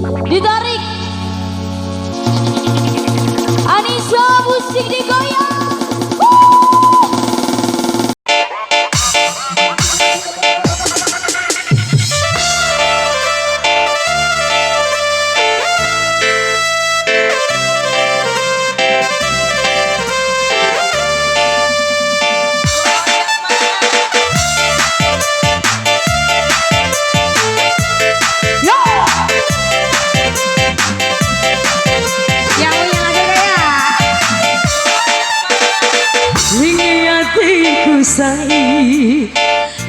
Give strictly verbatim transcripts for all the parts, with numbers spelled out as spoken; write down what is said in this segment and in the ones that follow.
Ditarik. Anissa, musik digoyang. Lingi atiku sai,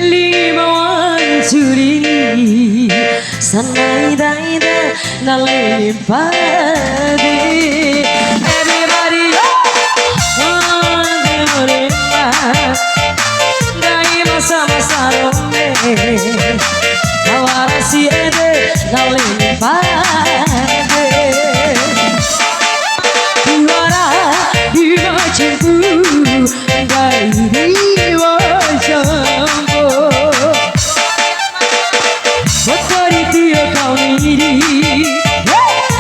lingi ma wancuringi, sanai daida na limpa de. Everybody, yo! Ndai masa-masa rombe, wara si ede na limpa de. Wara di macempu, ndai di wajambo. Botori tio kau miri,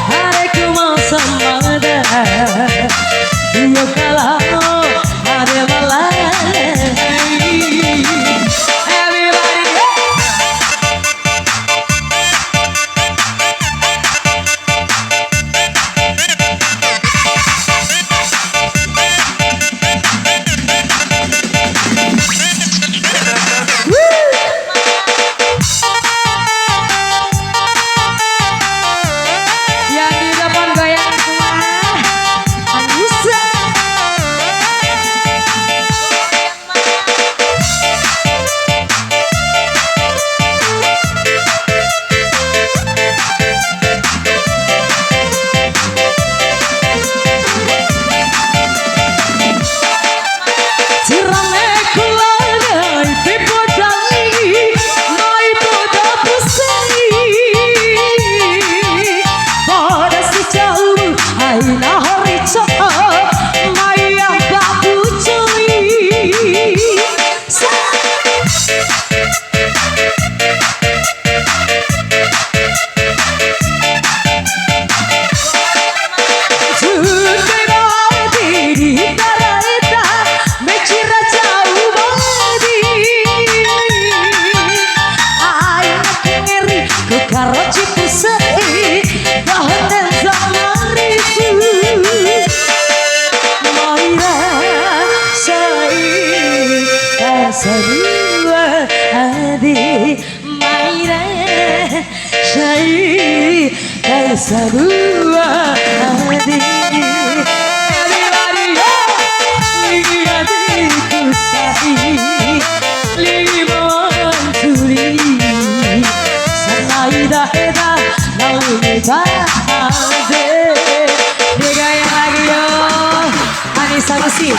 hare ku mau samada. Tio kalamo, hare malai. Everybody, hey! Yang di depan goyang semua. Anissa. Cirame kulana ipi podali, mai poda pusai. Poda si cau, aina hori co'o, mai ampa pucoi. Sa- Sarua ade. Maira sai kai sarua ade. Ari ari ya, lingi ade ku sai, lingi mancuri, sanai da eda, nau me ba ade. Dia gaya lagi yo, Anissa Russi.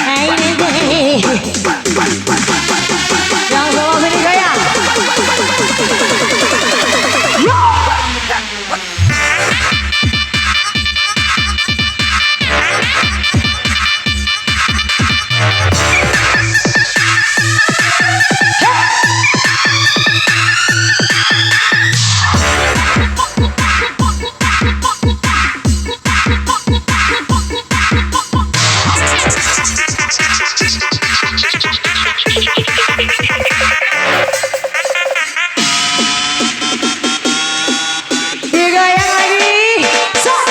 Hai, Dede. Yang sama sini, goyang. Digoyang lagi. Sa-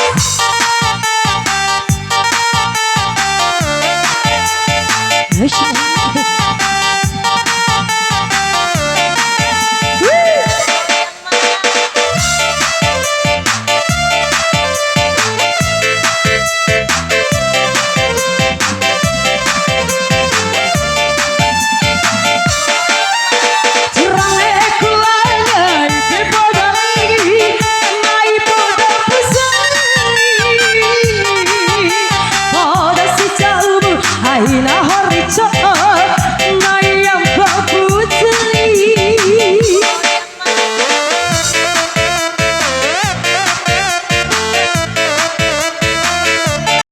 Aina hori co